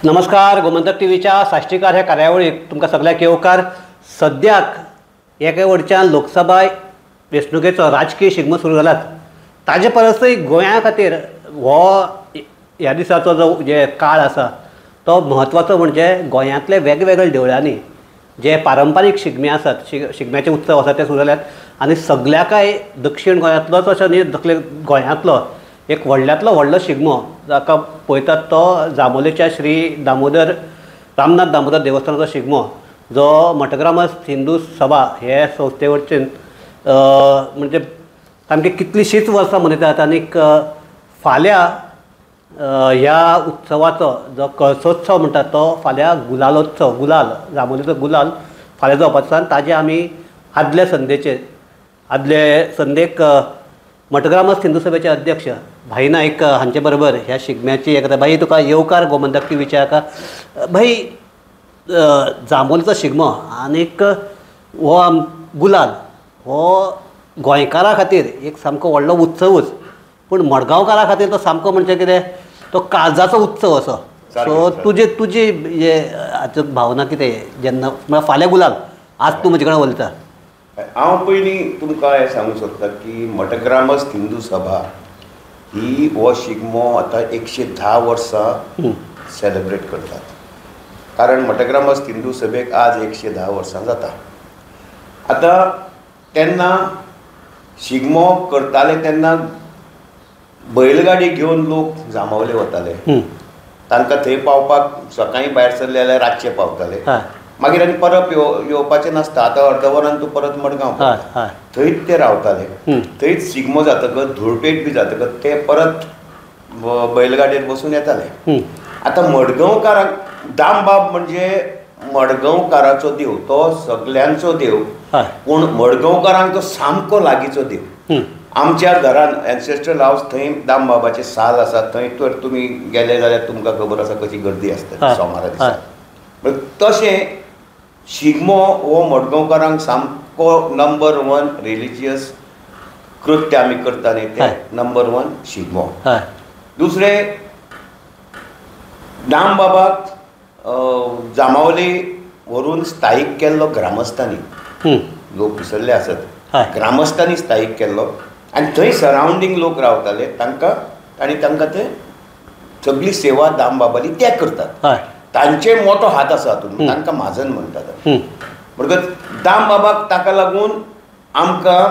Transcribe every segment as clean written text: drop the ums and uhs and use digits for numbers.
नमस्कार, गोमंतक टीव्हीच्या साश्टीकार ह्या कार्यावळीक तुमकां सगळ्यांक येवकार. सद्याक एके वटच्यान लोकसभा वेंचणुकेचो राजकीय शिगमो सुरू जालात. ताजे परसय गोंया खातीर हो ह्या दिसाचो जो जे काळ आसा तो म्हत्वाचो, म्हणजे गोंयांतले वेगवेगळे देवळांनी जे पारंपारीक शिगमे आसात, शिगम्याचे उत्सव आसात ते सुरू जाल्यात आनी सगल्याकय दक्षिण गोंयांतलोच अशें न्ही, दक्षिण गोंयांतलो एक व्हडल्यांतलो व्हडलो शिगमो जाका पळयतात तो जांबोलेच्या श्री दामोदर रामनाथ दामोदर देवस्थानाचो शिगमो, जो मठग्रामस्थ हिंदू सभा हे संस्थे वटेन म्हणजे सामकी कितलींशींच वर्सां मनयतात. आनीक फाल्यां ह्या उत्सवाचो जो कळसोत्सव म्हणटात तो फाल्यां गुलालोत्सव, गुलाल, जांबोलेचो गुलाल फाल्यां जावपाचो आसा. ताजे आमी आदले संदेचेर आदले संदेक मठग्रामस्थ हिंदू सभेचे अध्यक्ष भाई नायक हांचे बरोबर ह्या शिगम्याची एकदा. भाई, तुका येवकार गोमंतक टीव्हीच्या. भाई, जांबोलीचो शिगमो आनीक हो गुलाल हो गोंयकारां खातीर एक सामको व्हडलो उत्सवूच, पूण मडगांवकारां खातीर तो सामको म्हणजे कितें, तो काळजाचो उत्सव असो. सो तुजी तुजी हाची भावना कितें जेन्ना म्हळ्यार फाल्यां गुलाल, आज तूं म्हजे कडेन उलयता? हांव पयलीं तुमकां हें सांगूंक सोदता की मठग्रामस्थ हिंदू सभा ही हो शिगमो आतां 110 वर्सां सेलेब्रेट करतात, कारण मठग्रामस्थ हिंदू सभेक आज 110 वर्सां जाता. आतां तेन्ना शिगमो करताले तेन्ना बैलगाडी घेवन लोक जांबावले वताले, तांकां थंय पावपाक सकाळीं भायर सरले जाल्यार रातचे पावताले, मागीर आनी परत येवपाचें नासता. आतां अर्द वरान तूं परत मडगांव पावता, थंयच ते रावताले, थंयच शिगमो जातकच धुळपेट बी जातकच ते परत बैलगाडयेर बसून येताले. आतां मडगांवकारांक दामबाब म्हणजे मडगांवकाराचो देव, तो सगल्यांचो देव, पूण मडगांवकारांक तो सामको लागींचो देव. आमच्या घरान एन्सेस्ट्रल हावस थंय दामबाबाचें साल आसा, थंय तर तुमी गेले जाल्यार तुमकां खबर आसा कशी गर्दी आसता सोमारा दिसा. तशें शिगमो हो मडगांवकारांक सामको नंबर 1 रिलिजियस कृत्य आमी करता न्ही तें नंबर 1 शिगमो. दुसरें, दामबाबाक जांबावले व्हरून स्थायीक केल्लो ग्रामस्थांनी, लोक विसरले आसत, ग्रामस्थांनी स्थायीक केल्लो आनी थंय सरावंडींग लोक रावताले तांकां, आनी तांकां ते सगळी सेवा दामबाबाली ते करतात, तांचे मोठो हात आसा हातूंत, तांकां म्हाजन म्हणटात. म्हणटकच दामबाबाक ताका लागून आमकां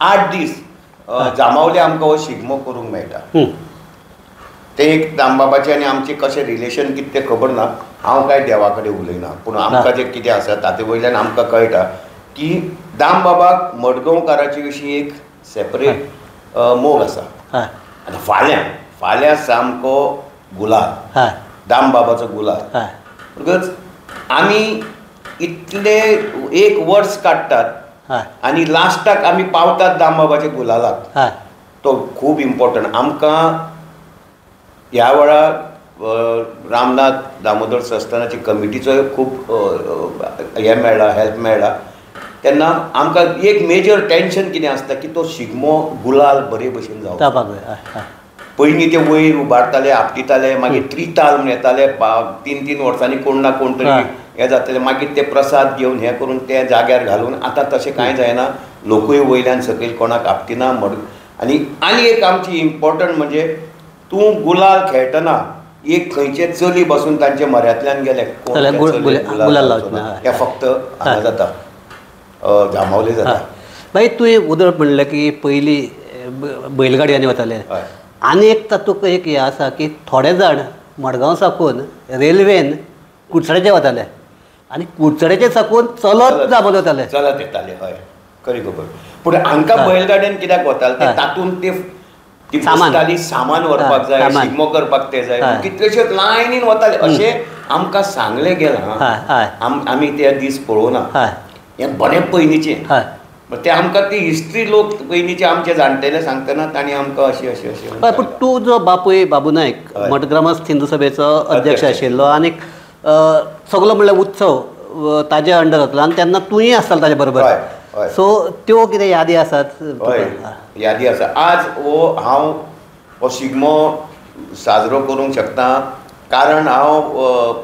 8 दीस जांबावले आमकां हो शिगमो करूंक मेळटा. ते एक दामबाबाचें आनी आमचें कशें रिलेशन कितें तें खबर ना, हांव कांय देवा कडेन उलयना, पूण आमकां जें कितें आसा ताचे वयल्यान आमकां कळटा की दामबाबाक मडगांवकाराचे विशीं एक सेपरेट मोग आसा. आतां फाल्यां फाल्यां सामको गुलाल, दामबाबाचो गुलाल. म्हणटकच आमी इतले एक वर्स काडटात आनी लास्टाक आमी पावतात दामबाबाच्या गुलालाक, तो खूब इम्पॉर्टंट आमकां. ह्या वेळार रामनाथ दामोदर संस्थानाची कमिटीचोय खूब हें मेळ्ळा, हेल्प मेळ्ळा. तेन्ना आमकां एक मेजर टेंशन कितें आसता की तो शिगमो गुलाल बरे भशेन जावपाक जाय. पयलीं ते वयर उबारताले, आपटिताले, मागीर त्रिताल म्हूण येताले, 3-3 वर्सांनी कोण ना कोण तरी हें जातालें, मागीर ते प्रसाद घेवन हें करून ते जाग्यार घालून. आतां तशें कांय जायना, लोकूय वयल्यान सकयल कोणाक आपटिना. आनी आनी एक आमची इम्पॉर्टंट म्हणजे तूं गुलाल खेळटना एक खंयचे चली बसून तांच्या म्हऱ्यांतल्यान गेले गुलाल, हें फक्त हांगा जाता, जांबावले जाता. बाई, तुवें उदक म्हणलें की पयलीं बैलगाडयांनी वताले, आनी एक तातूंत एक हें आसा की थोडे जाण मडगांव साकून रेल्वेन कुडचड्याचे वताले आनी कुडचड्याचे साकून चलत जांबावले वताले, चलत येताले. हय, खरी खबर. पूण हांकां बैलगाडयेन कित्याक वताले ते तातूंत ते सामान सामान व्हरपाक जाय, शिगमो करपाक ते जाय, कितलेशेच लायनीन वताले अशें आमकां सांगलें गेलां. आमी ते दीस पळोवना, हें बरें पयलींचें. ते आमकां ती हिस्ट्री लोक पयलींचे आमचे जाणटेले सांगतना तांणी आमकां अशें अशें अशें. पूण तूं जो बापूय बाबू नायक मठग्रामस्थ हिंदू सभेचो अध्यक्ष आशिल्लो आनी सगलो म्हणल्यार उत्सव ताजे अंडर जातलो आनी तेन्ना तूंय आसतालो ताजे बरोबर, सो त्यो कितें यादी आसात? हय, यादी आसा. आज हो हांव हो शिगमो साजरो करूंक शकता कारण हांव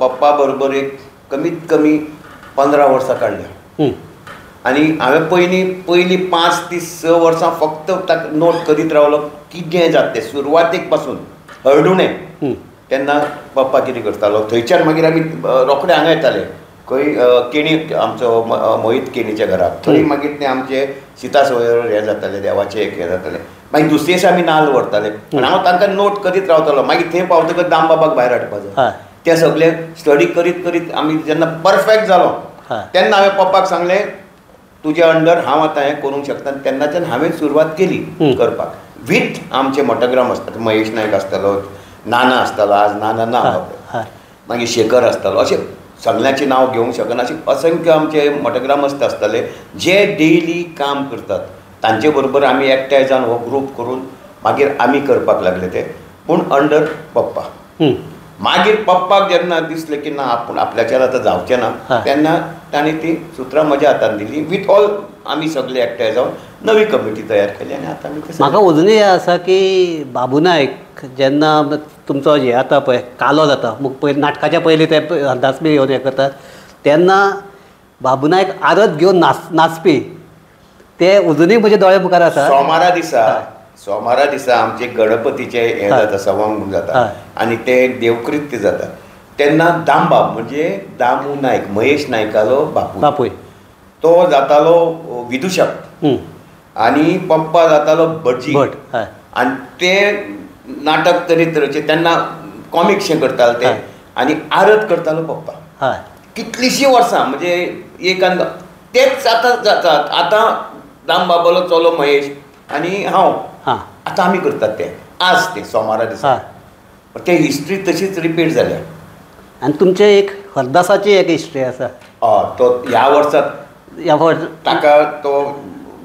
पप्पा बरोबर एक कमीत कमी 15 वर्सां काडल्या आनी हांवें पयलीं 5 ते 6 वर्सां फक्त ताका नोट करीत रावलो कितें जाता तें सुरवातेक पासून हळडुणें. तेन्ना पप्पा कितें करतालो थंयच्यान मागीर आमी रोखडे हांगा येताले खंय केणी आमचो मोहीत केणीच्या घराक थंय मागीर ते आमचे सीता सोयर हें जातालें देवाचें एक हें जातालें. मागीर दुसरे दिसा आमी नाल्ल व्हरताले आनी हांव तांकां नोट करीत रावतालो. मागीर थंय पावतकच दामबाबाक भायर हाडपाचो ते सगळे स्टडी करीत करीत आमी जेन्ना परफेक्ट जालो तेन्ना हांवें पप्पाक सांगलें तुज्या अंडर हांव आतां हें करूंक शकता. तेन्नाच्यान हांवें सुरवात केली करपाक वीथ आमचे मोटोग्राम आसतात महेश नायक आसतालो, नाना आसतालो, आज नाना ना मागीर शेखर आसतालो, अशें सगळ्यांचें नांव घेवंक शकना अशें असंख्य आमचे मोटोग्रामस्त आसताले जे डेली काम करतात तांचे बरोबर आमी एकठांय जावन हो ग्रूप करून मागीर आमी करपाक लागले ते, पूण अंडर पप्पा. मागीर पप्पाक जेन्ना दिसलें की ना आपूण आपल्याच्यान आतां जावचें ना तेन्ना ताणें ती सुत्रां म्हज्या हातान दिली वीथ ऑल आमी सगळे एकठांय जावन नवी कमिटी तयार केली आनी आतां आमी. म्हाका अजुनूय हें आसा की बाबू नायक जेन्ना तुमचो हें जाता पळय कालो जाता पयलीं नाटकाच्या पयलीं ते हरदास बी येवन हें करतात तेन्ना बाबू नायक आरत घेवन नाचपी ते अजुनूय म्हज्या दोळ्या मुखार आसा. सोमारा दिसा आमचे गणपतीचे हें जाता सवंग म्हूण जाता आनी तें देवकृत्य जाता तेन्ना दामबाब म्हणजे दामू नायक महेश नायकालो बापूय तो जातालो विदुशक आनी पप्पा जातालो भटजी आनी ते नाटक तरेतरेचे तेन्ना कॉमिक्शें करताले ते आनी आरत करतालो पप्पा कितलींशीं वर्सां म्हणजे एक आनी तेच आतां जाता. आतां दामबाबालो चलो महेश आनी हांव आतां आमी करतात ते आज ते सोमारा दिसा ते हिस्ट्री तशीच रिपीट जाल्या. आनी तुमचे एक हरदासाची एक हिस्ट्री आसा. तो ह्या वर्सा ताका तो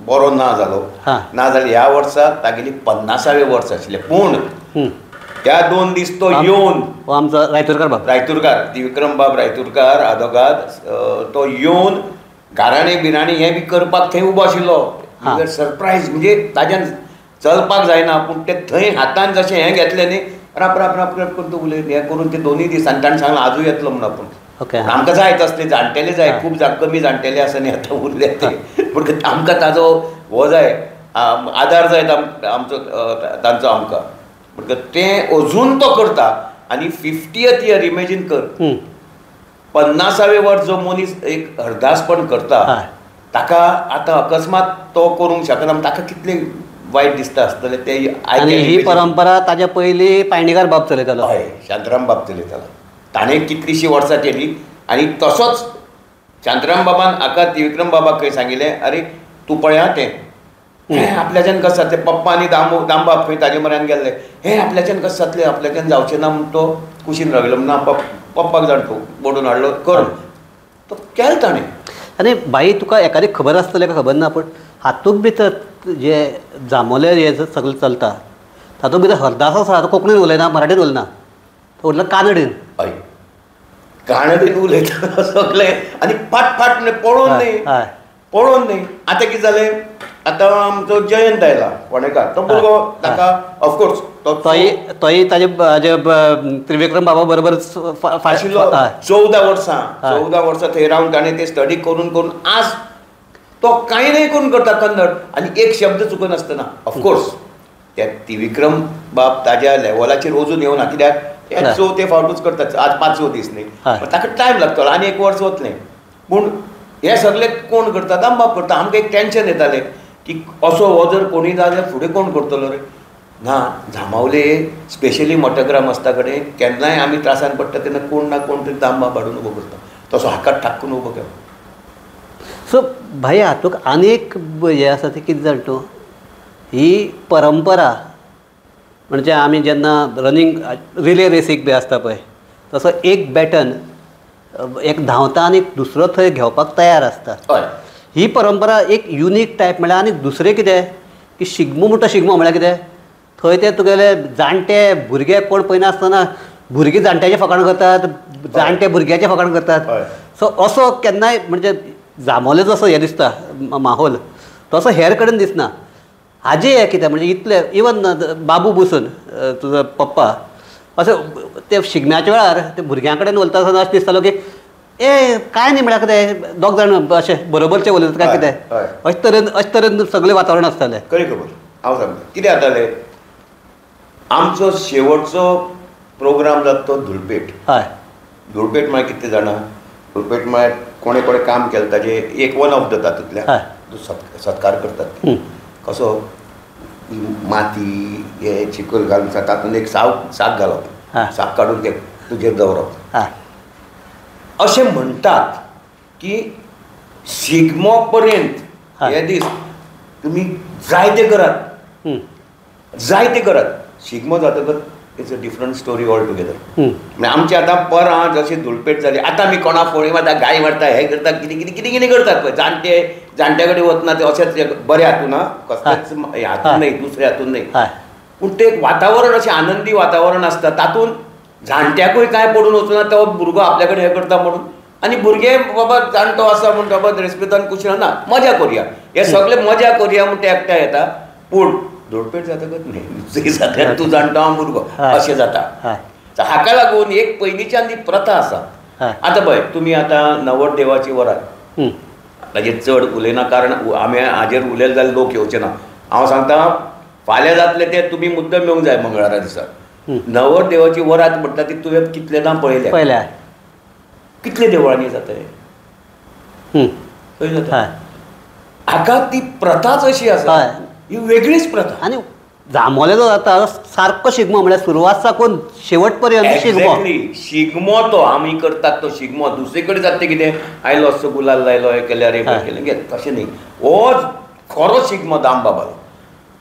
बरो ना जालो ना जाल्यार ह्या वर्सा तागेली 50वें वर्स आशिल्लें पूण त्या 2 दीस तो येवन आमचो रायतुरकार बाब रायतुरकार त्रिविक्रम बाब रायतुरकार आदोगाद तो येवन गाराणें बिराणें हें बी करपाक थंय उबो आशिल्लो. सरप्रायज म्हणजे ताज्यान चलपाक जायना पूण ते थंय हातान जशें हें घेतलें न्ही राप राप राप राप करून तो उलय हें करून ते 2 दीस आनी ताणें सांगलें आजूय येतलो म्हणून आपूण. आमकां जाय तसले जाणटेले जाय खूब कमी जाणटेले आसा न्ही आतां उरले ते पूण आमकां ताजो हो जाय आदार जाय आमचो तांचो आमकां म्हणटकच तें अजून तो करता. आनी 50th year imagine कर 50वें वर्स जो मनीस एक हरदासपण करता ताका आतां अकस्मात तो करूंक शकना ताका कितलें वायट दिसता आसतलें ते. आनी ही परंपरा ताज्या पयलीं पायणीकार बाब चलयतालो. हय शांताराम बाब चलयतालो ताणें कितलींशीं वर्सां केली आनी तसोच शांताराम बाबान हाका त्रिविक्रम बाबाक खंय सांगिल्लें अरे तूं पळय आं तें हें आपल्याच्यान कशें जातलें. पप्पा आनी दामबाब खंय ताजे म्हऱ्यान गेल्ले हें आपल्याच्यान कशें जातलें आपल्याच्यान जावचें ना म्हूण तो कुशीन राविल्लो ना पप्पाक जाण तूं बोडून हाडलो कर तो केलो ताणें. आनी बाई तुका एकादी खबर आसतलें काय खबर ना पूण हातूंत भितर जे जांबोले हे सगळें चलता तातूंत भितर हरदास आसा तो कोंकणीन उलयना मराठीन उलयना तो उलयता कानडीन. हय कानडीन उलयता सगळें आनी फाट फाट पळोवन न्ही पळोवन न्ही. आतां कितें जालें आतां आमचो जयंत आयला फोंडेकार तो भुरगो ताका ऑफकोर्स तोय ताजे त्रिविक्रम बाबा बरोबर आशिल्लो 14 वर्सां 14 वर्सां थंय रावन ताणें ते स्टडी करून करून आज तो कांय न्हय करून करता कन्नड आनी एक शब्द चुकनासतना. ऑफकोर्स त्या त्रिविक्रम बाब ताज्या लेवलाचेर वचून येवना कित्याक हे चवथे फावटूच करतात आज 5वो दीस न्ही ताका टायम लागतलो आनी 1 वर्स वतलें. पूण हे सगळे कोण करता दामबाब करता. आमकां एक टेंशन येतालें की असो हो जर कोणूय जाल्यार फुडें कोण करतलो रे ना. जांबावले स्पेशली मोटोग्राम आसता कडेन केन्नाय आमी त्रासान पडटा तेन्ना कोण ना कोण तरी दामबाब हाडून उबो करता तसो हाका ठाक्कून उबो केलो. सो भाई हातूंत आनी एक हें आसा तें कितें जाणा तूं ही परंपरा म्हणजे आमी जेन्ना रनींग रिले रेसीक बी आसता पळय तसो एक बॅटन एक धांवता आनी दुसरो थंय घेवपाक तयार आसता. हय ही परंपरा एक युनीक टायप म्हळ्यार. आनी दुसरें कितें की शिगमो म्हणटा शिगमो म्हळ्यार कितें थंय ते तुगेले जाणटे भुरगे कोण पळयनासतना भुरगीं जाणट्याचें फकाण करतात जाणटे भुरग्याचें फकाण करतात. सो असो केन्नाय म्हणजे जांबोले जसो हें दिसता माहोल तसो हेर कडेन दिसना. हाजें हें कितें म्हणजे इतलें इवन बाबू बसून तुजो पप्पा अशें ते शिगम्याच्या वेळार ते भुरग्यां कडेन उलयता आसतना अशें दिसतालो की ए काय न्ही म्हळ्यार कितें दोग जाण अशें बरोबरचे उलयतात काय कितें, अशें तरेन सगळें वातावरण आसतालें. खरी खबर हांव सांगता कितें जातालें, आमचो शेवटचो प्रोग्राम जाता तो धुळपेट. हय, धुळपेट म्हळ्यार कितें जाणा, धुळपेट म्हळ्यार कोणें कोणें काम केलें ताजें एक वन ऑफ the तातूंतल्या सत्कार करतात. कसो माती हे चिखल घालून तातूंत एक साक घालप, साक काडून ते तुजेर दवरप. अशें म्हणटात की शिगमो पर्यंत हे दीस तुमी जायते करात, जायते करात, शिगमो जातकच it's a different story all together. म्हणजे आमचे आतां परां जशी धुळपेट जाली, आतां आमी कोणा फोळी मारता, गाय मारता, हें करता, कितें कितें कितें कितें करतात पळय. जाणटे जाणट्या कडेन वतना ते अशेंच बऱ्या हातून, कसलेच हातून न्हय, दुसऱ्या हातून न्हय, पूण तें वातावरण अशें आनंदी वातावरण आसता, तातूंत जाणट्याकूय कांय पडून वचना, तो भुरगो आपल्या कडेन हें करता म्हणून, आनी भुरगे बाबा जाणटो आसा म्हूण बाबा रेस्पेतान कुशीन ना मजा करुया, हे सगळे मजा करुया म्हूण ते एकठांय येता. पूण धुळपेट जातकच न्हय, जाल्यार तूं जाणटो हांव भुरगो अशें जाता. हाका लागून एक पयलींच्यान ती प्रथा आसा. आतां पळय तुमी आतां नवरदेवाची वरात, ताजेर चड उलयना कारण आमी हाजेर उलयले जाल्यार लोक येवचे ना. हांव सांगता फाल्यां जातलें तें तुमी मुद्दम येवंक जाय मंगळारा दिसा. नवरदेवाची वरात म्हणटा ती तुवें कितलेदां पळयल्या, कितले देवळांनी जाता, खंय जाता. हाका ती प्रथाच अशी आसा, ही वेगळीच प्रथा. आनी जांबोले जो जाता सारको शिगमो म्हळ्यार सुरवात साकून शेवट पर्यंत शिगमो. शिगमो तो आमी करतात तो शिगमो, दुसरे कडेन जाता कितें आयलो असो गुलाल लायलो, हें केलें, अरे केलें, तशें न्ही. हो खरो शिगमो दामबाबालो,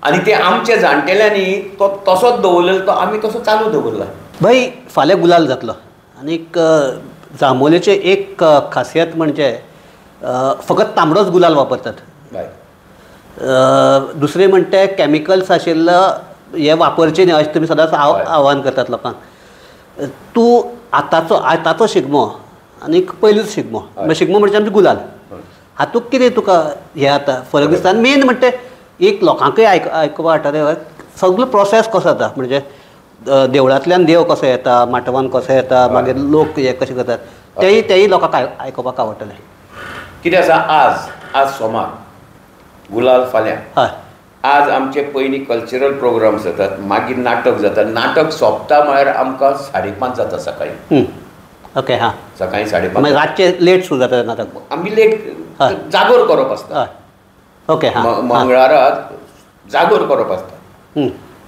आनी ते आमच्या जाणटेल्यांनी तो तसोच दवरलेलो, तो आमी तसो चालू दवरला. भाई फाल्यां गुलाल जातलो, आनीक जांबोलेचें एक खासियत म्हणजे फकत तांबडोच गुलाल वापरतात. दुसरें म्हणटे कॅमिकल्स आशिल्लो हे वापरचे न्ही अशें तुमी सदांच आव्हान करतात लोकांक. तूं आतांचो आतांचो शिगमो आनी पयलींचो शिगमो, शिगमो म्हणजे आमचो गुलाल, हातूंत कितें तुका हें आतां फरक दिसता? आनी मेन म्हणटे एक लोकांकय आयकुपा हाडटा, सगळो प्रोसेस कसो जाता, म्हणजे देवळांतल्यान देव कसो येता, माटवान कसो येता, मागीर लोक हे कशें करतात, तेय लोकांक आयकुपाक आवडटलें. कितें आसा, आज आज सोमार, गुलाल फाल्यां. आज आमचे पयलीं कल्चरल प्रोग्राम्स जातात, मागीर नाटक जाता, नाटक सोंपता म्हळ्यार आमकां 5:30 जाता सकाळीं. ओके, हां, सकाळीं 5:30, रातचें लेट सुरू जाता नाटक, आमी लेट जागोर करप आसता. ओके, मंगळाराक जागोर करप आसता,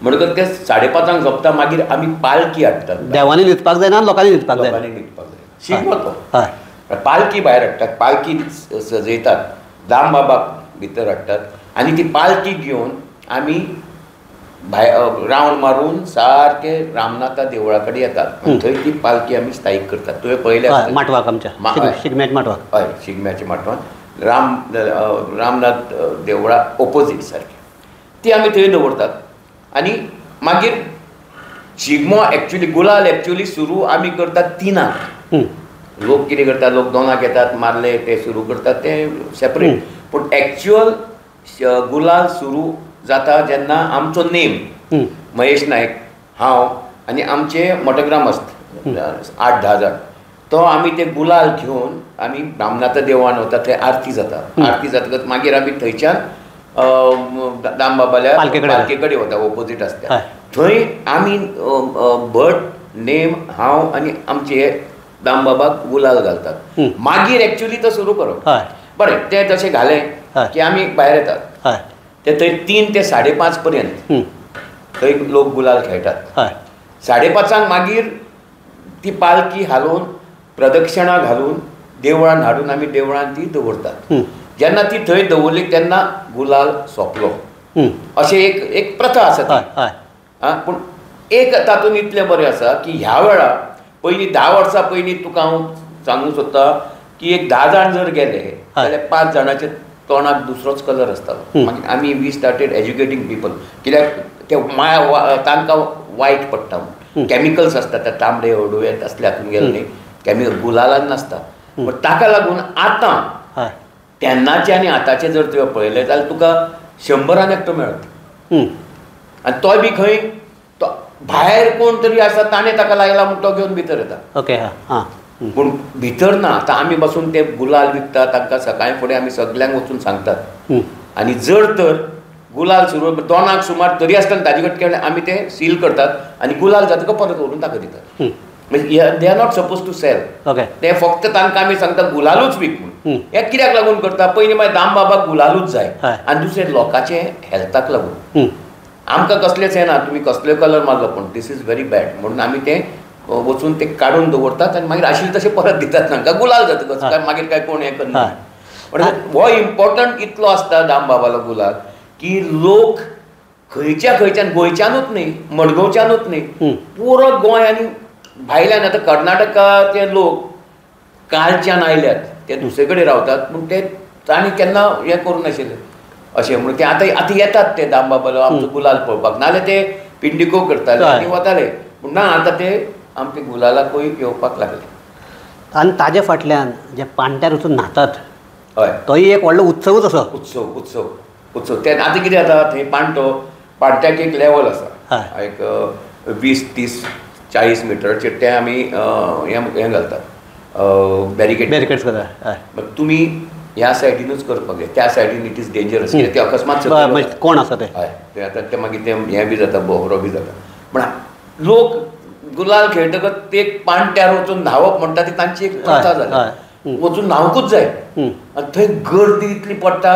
म्हणटकच ते 5:30 सोंपता. मागीर आमी पालकी हाडटात, देवांनी न्हिदपाक जायना, लोकांनी न्हिदपाक जायना, लोकांनी न्हिदपाक जायना, शिगमो तो. पालकी भायर हाडटात, पालकी सजयतात, दामबाबाक भितर हाडटात, आनी ती पालकी घेवन आमी भायर रावंड मारून सारके रामनाथा देवळा कडेन येतात, थंय ती पालकी आमी स्थायीक करतात. तुवें पळयलें माटवाक, आमच्या शिगम्याच्या माटवाक. हय, शिगम्याच्या माटवान रामनाथ देवळा ओपोजीट सारकें ती आमी थंय दवरतात. आनी मागीर शिगमो एक्चुली गुलाल एक्चुली सुरू आमी करतात 3. लोक कितें करतात, लोक 2 येतात, मारले ते सुरू करतात, ते सेपरेट. पूण एक्चुअल गुलाल सुरू जाता जेन्ना आमचो नेम महेश नायक, हांव आनी आमचे मठग्रामस्थ 8-10 जाण, तो आमी ते गुलाल घेवन आमी रामनाथा देवळान वता, थंय आरती जाता. आरती जातकच मागीर आमी थंयच्यान दामबाबाल्या पालके कडेन वता, ओपोजीट आसता थंय आमी भट, नेम, हांव आनी आमचे दामबाबाक गुलाल घालतात. मागीर एक्चुअली तो सुरू करप. बरें, ते तशें घालें की आमी भायर येतात, ते थंय 3 ते 5:30 पर्यंत थंय लोक गुलाल खेळटात. 5:30 मागीर ती पालकी हालोवन प्रदक्षिणा घालून देवळान हाडून आमी देवळान ती दवरतात. जेन्ना ती थंय दवरली तेन्ना गुलाल सोंपलो, अशें एक एक प्रथा आसा ती. आं, पूण एक तातूंत इतलें बरें आसा की ह्या वेळार पयलीं 10 वर्सां पयलीं तुका हांव सांगूंक सोदता की एक 10 जाण जर गेले जाल्यार 5 जाणाचे तोंडाक दुसरोच कलर आसतालो. मागीर आमी we started educating people, कित्याक ते माया तांकां वायट पडटा म्हूण. कॅमिकल्स आसता त्या तांबडे हळडुवे तसले हातून गेले न्ही, कॅमिकल गुलालान नासता. पण ताका लागून आतां तेन्नाचे आनी आतांचे जर तुवें पळयलें जाल्यार तुका 100 एकटो मेळत, आनी तोय बी खंय तो भायर कोण तरी आसा ताणें ताका लायला म्हूण तो घेवन भितर येता. ओके हां. पूण भितर ना. आतां आमी बसून ते गुलाल विकता तांकां सकाळी फुडें आमी सगल्यांक वचून सांगतात. आनी जर तर गुलाल सुरू 2 सुमार तरी आसतना ताजे कडेन केले आमी ते सील करतात आनी गुलाल जातकच परत व्हरून ताका दितात. म्हणजे they are not suppose to sell. Okay ते फक्त तांकां आमी सांगता गुलालूच वीक म्हणून. हें कित्याक लागून करता? पयलीं मागीर दामबाबाक गुलालूच जाय आनी दुसरें लोकांचे हेल्थाक लागून. आमकां कसलेंच हें ना, तुमी कसलोय कलर मारलो पूण this is very bad म्हणून आमी तें वचून ते काडून दवरतात आनी मागीर आशिल्लें तशें परत दितात तांकां गुलाल जातकच. काय मागीर काय कोण हें करना. पण हो इम्पॉर्टंट इतलो आसता दामबाबालो गुलाल की लोक खंयच्या खंयच्यान, गोंयच्यानूच न्ही, मडगांवच्यानूच न्ही, पुरो गोंय आनी भायल्यान. आतां कर्नाटकाचे लोक कालच्यान आयल्यात, ते दुसरे कडेन रावतात पूण ते तांणी केन्ना हें करूं नाशिल्लें अशें म्हणून ते आतां आतां येतात ते दामबाबालो आमचो गुलाल पळोवपाक. नाजाल्यार ते पिंडिको करताले आनी वताले, पूण ना आतां ते आमचे गुलालाकूय येवपाक लागले. आनी ताजे फाटल्यान जे पाणट्यार वचून न्हातात, हय, तोय एक व्हडलो उत्सवूच असो. उत्सव उत्सव उत्सव. ते आतां कितें जाता, थंय पाणटो, पाणट्याक एक लेवल आसा, एक 20, 30, 40 मिटराचेर ते आमी हें घालतात, बॅरिकेड. बॅरिकेड्स करता. तुमी ह्या सायडीनूच करपाक जाय, त्या सायडीन it is dangerous. कित्याक ते अकस्मात कोण आसा ते, हय, ते आतां ते मागीर ते हें बी जाता, बोहरो बी जाता. पूण लोक गुलाल खेळटकच ते पाणट्यार वचून न्हांवप म्हणटा ती तांची एक प्रथा जाली, वचून न्हांवकूच जाय. आनी थंय गर्दी इतली पडटा,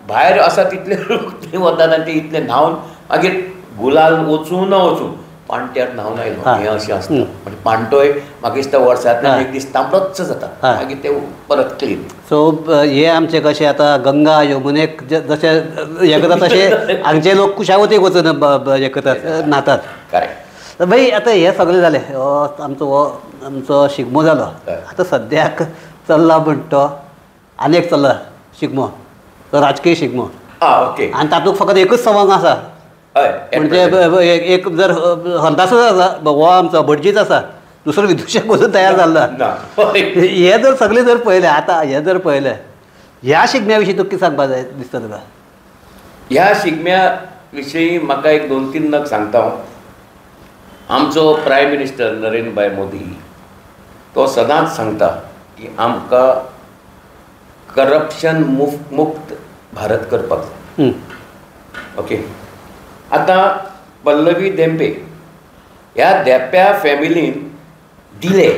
भायर आसा तितले लोक थंय वतात आनी ते इतले न्हांवन मागीर गुलाल वचूं ना वचूं पाणट्यार न्हांवन आयलो हें अशें आसता. म्हणजे पाणटोय म्हाका दिसता वर्सांतल्यान एक दीस तांबडोच जाता, मागीर ते परत क्लीन. सो हे आमचे कशें आतां गंगा यमुनेक जशें हें करता तशें हांगचे लोक कुशावतीक वचून हें करतात, न्हातात. करेक्ट. भाई आतां हें सगळें जालें, हो आमचो हो आमचो शिगमो जालो. आतां सद्याक चल्ला म्हण तो आनी एक चल्ला शिगमो, तो राजकीय शिगमो. ओके. आनी तातूंत फकत एकूच सवंग आसा, म्हणजे एक जर हरदासूच आसा, हो आमचो भटजीच आसा, दुसरो विदुशक वचून तयार जाल्लो. हे जर सगळें जर पळयलें आतां, हें जर पळयलें ह्या शिगम्या विशीं तुका कितें सांगपाक जाय दिसता तुका? ह्या शिगम्या विशीं म्हाका एक 2-3 नग सांगता हांव. आमचो प्रायम मिनिस्टर नरेंद्रभाई मोदी तो सदांच सांगता की आमकां करप्शन मुक्त भारत करपाक जाय. ओके. आतां पल्लवी धेंपे ह्या धेंप्या फॅमिलीन दिले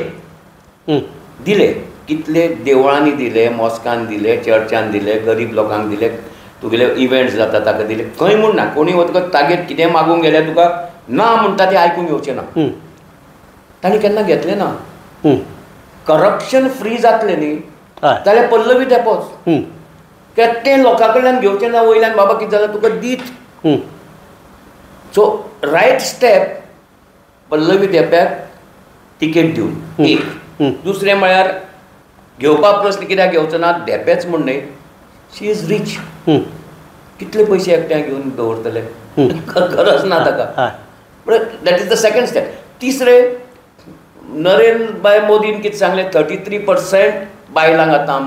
दिले कितले देवळांनी दिले, मॉस्कान दिले, चर्चान दिले, गरीब लोकांक दिले, तुगेले इव्हेंट्स जाता ताका दिले, खंय म्हूण ना. कोणी वतकच तागेर कितें मागूंक गेल्यार तुका ना म्हणटा तें आयकूंक येवचें ना. तांणी केन्ना घेतलें ना. करप्शन फ्री जातलें न्ही जाल्यार पल्लवी धेंपोच कित्याक तें लोकां कडल्यान घेवचें ना, वयल्यान बाबा कितें जाल्यार तुका दीत. सो रायट स्टेप पल्लवी धेंप्याक तिकेट दिवन एक. दुसरें म्हळ्यार घेवपा प्रश्न कित्याक घेवचो ना, धेंपेच म्हूण न्ही, शी is rich. कितले पयशे एकठांय घेवन दवरतले, गरज ना ताका. That is the second step. तिसरें, नरेंद्रभाई मोदीन कितें सांगलें, 33% बायलांक आतां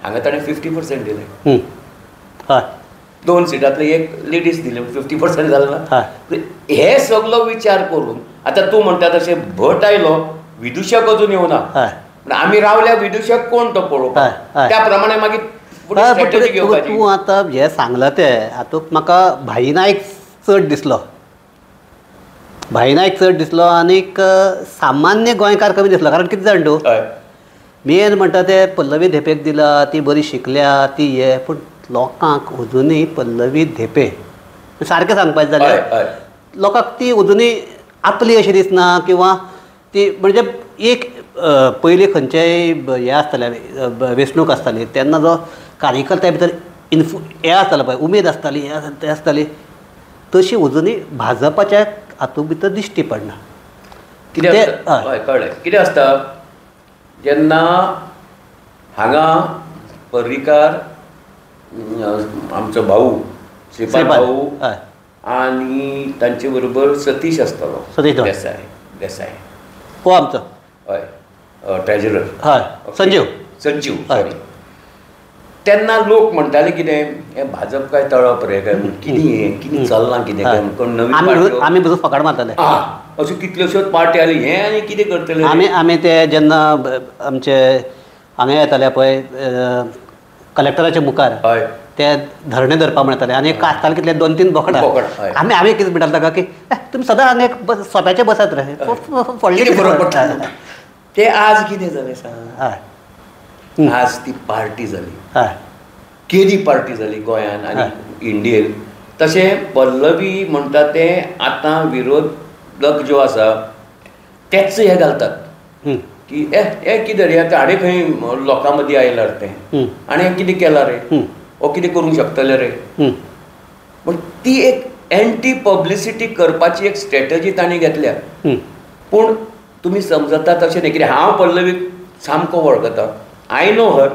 हांगा ताणें 50% दिलें. 2 सिटांतले एक लेडीज दिले, 50% जालें ना. हे सगलो विचार करून आतां तूं म्हणटा तशें भट आयलो, विदुशक अजून येवना, पूण आमी रावल्या विदुशक कोण तो पळोवपाक, त्या प्रमाणे मागीर तूं आतां हें सांगलां तें हातूंत म्हाका भाई नायक चड दिसलो, भाई नायक चड दिसलो आनीक सामान्य गोंयकार कमी दिसलो. कारण कितें जाण तूं, मेन म्हणटा ते पल्लवी धेंपेक दिला, ती बरी शिकल्या, ती हें, पूण लोकांक अजुनूय पल्लवी धेंपे सारकें सांगपाचें जाल्यार लोकांक ती अजुनूय आपली अशी दिसना, किंवां ती म्हणजे एक पयलीं खंयचेय हें आसतालें, वेंचणूक आसताली तेन्ना जो कार्यकर्त्या भितर हें आसतालो पळय, उमेद आसताली, हें तें आसताली, तशी अजुनूय भाजपाच्या हातूंत भितर दिश्टी पडना. कितें हय कळ्ळें. कितें आसता जेन्ना हांगा पर्रीकार आमचो भाऊ श्रीपाद भाऊ आनी तांचे बरोबर सतीश आसतालो, सतीश देसाय, देसाय हो आमचो, हय, ट्रेजरर, हय, संजीव, संजीव सॉरी. तेन्ना लोक म्हणटाले कितें हें भाजप काय तळप रे काय कितें हें कितें चल्लां कितें काय कोण नवीन आमी बसून फकाड मारताले. अश्यो कितल्योश्योच पार्टी आली हें आनी कितें करतले. आमी आमी ते जेन्ना आमचे हांगा येताले पळय कलेक्टराच्या मुखार हय ते धरणे धरपाक म्हणटाले आनी आसताले कितले 2-3 बोकडां. आमी आमी कितें म्हणटाले ताका की तुमी सदां हांगा एक सोप्याचे बसात रे कितें फरक पडटा. ते आज कितें जालें सांग, आज ती पार्टी जाली, केदी पार्टी जाली गोंयान आनी इंडियेन. तशें पल्लवी म्हणटा तें आतां विरोधक जो आसा तेच हे घालतात की ए कितें रे आतां हाणें खंय लोकां मदीं आयलार तें आनी हें कितें केलां रे, हो कितें करूंक शकतले रे. पूण ती एक एंटी पब्लिसिटी करपाची एक स्ट्रेटजी तांणी घेतल्या. पूण तुमी समजता तशें न्ही, कित्याक हांव पल्लवीक सामको वळखता, I know हर.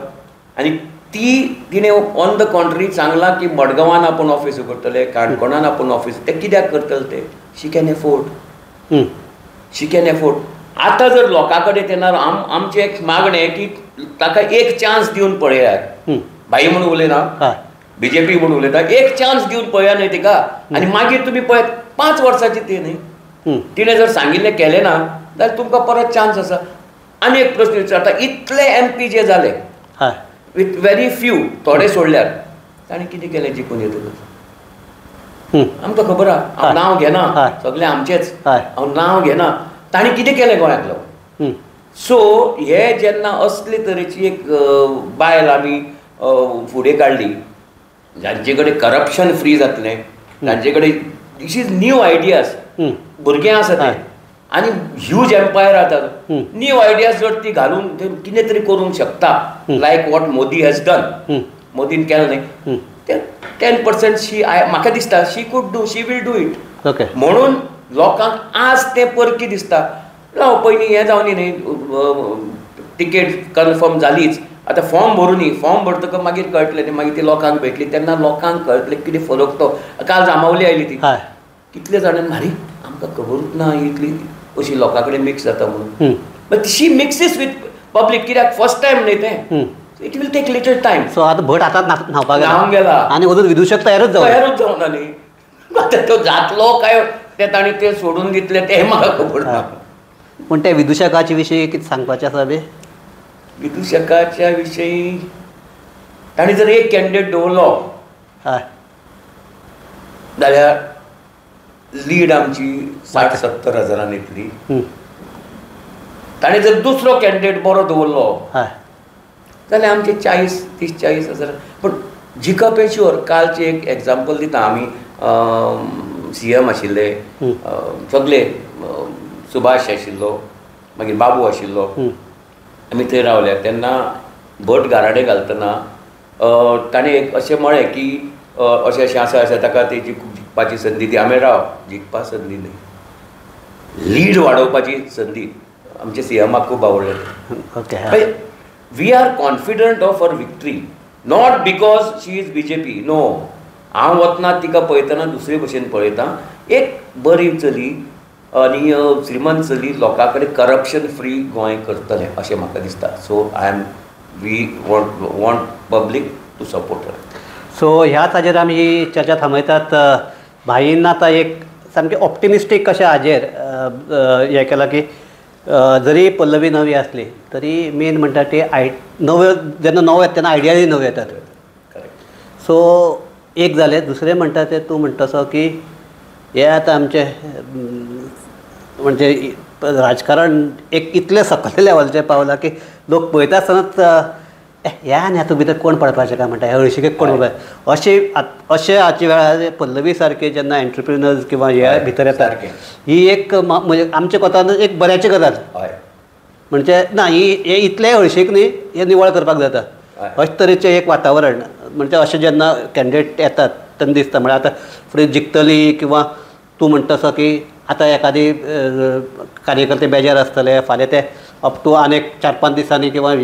आनी ती तिणें ऑन the contrary सांगलां की मडगांवान आपूण ऑफीस उगडटले, काणकोणान आपूण ऑफीस, ते कित्याक करतले ते she can afford, she can afford. आतां जर लोकां कडेन तेन्ना आमचें एक मागणें की ताका एक चान्स दिवन पळयात, भाई म्हूण उलयना, बीजेपी म्हूण उलयता, एक चान्स दिवन पळया न्हय तिका आनी मागीर तुमी पळयात 5 वर्सांची ती न्हय, तिणें जर सांगिल्लें केलें ना जाल्यार तुमकां परत चान्स आसा. आनी एक प्रस्न विचारता, इतले एम पी जे जाले विथ व्हेरी फ्यू, थोडे सोडल्यार ताणें कितें केलें जिखून येतकच? आमकां खबर आहा, हांव नांव घेना, सगळें आमचेंच, हांव नांव घेना, ताणें कितें केलें गोंयांत लागून. सो हे जेन्ना असले तरेची एक बायल आमी फुडें काडली जांचे कडेन करप्शन फ्री जातलें, तांचे कडेन this is new ideas, भुरगें आसा ते आनी ह्यूज एम्पायर आसा, न्यू आयडियाज जर ती घालून कितें तरी करूंक शकता, like what Modi has done, मोदीन केलें न्ही ते 10% शी म्हाका दिसता she could do, she will do it. Okay, म्हणून लोकांक आज तें परकी दिसता. राव पयलीं हें जावनी न्ही, तिकेट कन्फर्म जालीच, आतां फॉर्म भरुनी, फॉर्म भरतकच मागीर कळटलें न्ही, मागीर ती लोकांक भेटली तेन्ना लोकांक कळटलें कितें फरक तो. काल जांबावली आयली ती, कितले जाणांनी मारी आमकां खबरूच ना इतली अशी लोकां कडेन मिक्स जाता म्हणून. But she mixes with public, कित्याक फर्स्ट टायम न्ही तें, it will take little time. So आतां भट आतां न्हांवपाक न्हांवंक गेला आनी अजून विदुशक तयारूच जावना न्ही, आतां तो जातलो काय ते ताणें तें सोडून दितलें तें म्हाका खबर ना. पूण त्या विदुशकाचे विशीं कितें सांगपाचें आसा बी? विदुशकाच्या विशीं ताणें जर एक कॅन्डिडेट दवरलो जाल्यार लीड आमची 60-70 हजारान येतली. ताणें जर दुसरो कॅन्डिडेट बरो दवरलो जाल्यार आमचे 40-30-40 हजार. पूण जिखप हें शुअर. कालचें एक एग्जाम्पल दिता, आमी सी एम आशिल्ले सगळे, सुभाष आशिल्लो, मागीर बाबू आशिल्लो, आमी थंय रावले तेन्ना भट गाराडे घालतना ताणें एक अशें म्हळें की अशें अशें आसा अशें ताका ती जिखपाची संदी दी. आमी राव, जिखपा संदी न्ही, लीड वाडोवपाची संदी. आमच्या सी एमाक खूब आवडलें. Okay, we are confident of her victory, not because she is BJP, no. हांव वतना तिका पळयतना दुसरे भशेन पळयता, एक बरी चली आनी श्रीमंत चली लोकां कडेन करप्शन फ्री गोंय करतलें अशें म्हाका दिसता. So I am, we want public to support her. So ह्याच हाजेर आमी ही चर्चा थांबयतात. भाईन आतां एक सामकें ऑप्टिमिस्टीक कशें हाजेर हें केलां की जरी पल्लवी नवी आसली तरी मेन म्हणटा ती नव्यो जेन्ना नवो येता तेन्ना आयडियाय नव्यो येतात. सो एक जालें. दुसरें म्हणटा तें तूं म्हणटा तसो की हें आतां आमचें म्हणजे राजकारण एक इतलें सकयल्या लेवलाचेर पावलां की लोक पळयता आसतनाच ह्या आनी हातूंत भितर कोण पडपाचें काय म्हणटा, ह्या हळशिकेक कोण पडपाचें अशें अशें हाचे वेळार पल्लवी सारके जेन्ना एंटरप्रिनर्स किंवा हे भितर येतात, ही एक म्हणजे आमच्या कोतान एक बऱ्याची गजाल. म्हणजे ना ही हे इतलें हळशीक न्ही, हें निवळ करपाक जाता अशे तरेचें एक वातावरण. म्हणजे अशें जेन्ना कॅन्डिडेट येतात तेन्ना दिसता म्हळ्यार आतां फुडें जिखतली किंवा तूं म्हणटा तसो की आतां एखादी कार्यकर्ते बेजार आसतले, फाल्यां ते अप टू आनी 4-5 दिसांनी किंवा हे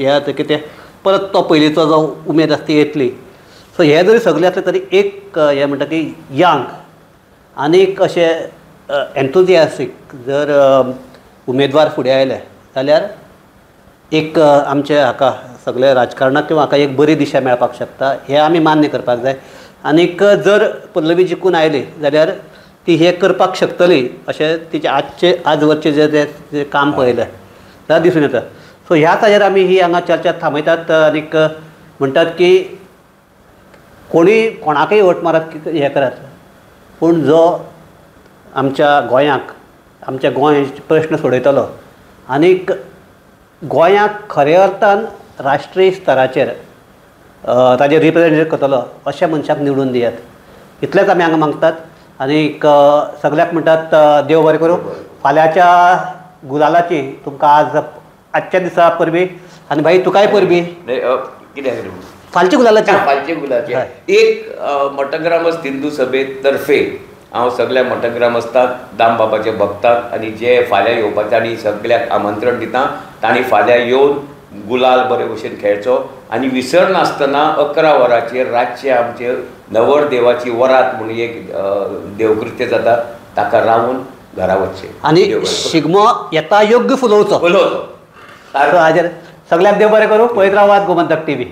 जाता की ते परत तो पयलींचो जो उमेद आसता ती येतली. सो हे जरी सगळें आसलें तरी एक हें म्हणटा की यंग आनीक अशें एन्थुजियास्टीक जर उमेदवार फुडें आयले जाल्यार एक आमचे हाका सगळे राजकारणाक किंवा हाका एक बरी दिशा मेळपाक शकता हें आमी मान्य करपाक जाय. आनीक जर पल्लवी जिखून आयली जाल्यार ती हें करपाक शकतली अशें तिचे आजचे आजवरचे जे जे काम पळयलें जाल्यार दिसून येता. सो ह्याच हाजेर आमी ही हांगा चर्चा थांबयतात आनीक म्हणटात की कोणी कोणाकय वोट मारात हें करात, पूण जो आमच्या गोंयाक आमच्या गोंय प्रश्न सोडयतलो आनीक गोंयाक खऱ्या अर्थान राष्ट्रीय स्तराचेर ताजेर रिप्रेजेंट करतलो अशा मनशाक निवडून दियात, इतलेंच आमी हांगा मागतात. आनीक सगळ्याक म्हणटात देव बरें करूं. फाल्यांच्या गुलालाची तुमकां आज आजच्या दिसा परबी आनी भाई तुकाय परबी. कितें फालची गुलालाची? फालची गुलाची एक मठग्रामस्थ हिंदू सभेतर्फे हांव सगळ्या मठग्रामस्थाक दामबाबाचे भक्ताक आनी जे फाल्यां येवपाचे आनी सगळ्याक आमंत्रण दिता तांणी फाल्यां येवन गुलाल बरे भशेन खेळचो आनी विसरनासतना 11 वरांचेर रातचे आमचे नवरदेवाची वरात म्हणून एक देवकृत्य जाता ताका रावून घरा वचचें आनी शिगमो येता योग्य फुलोवचो फुलोवचो. हाजेर सगळ्याक देव बरें करूं. पळयत रावात गोमंतक टीव्ही.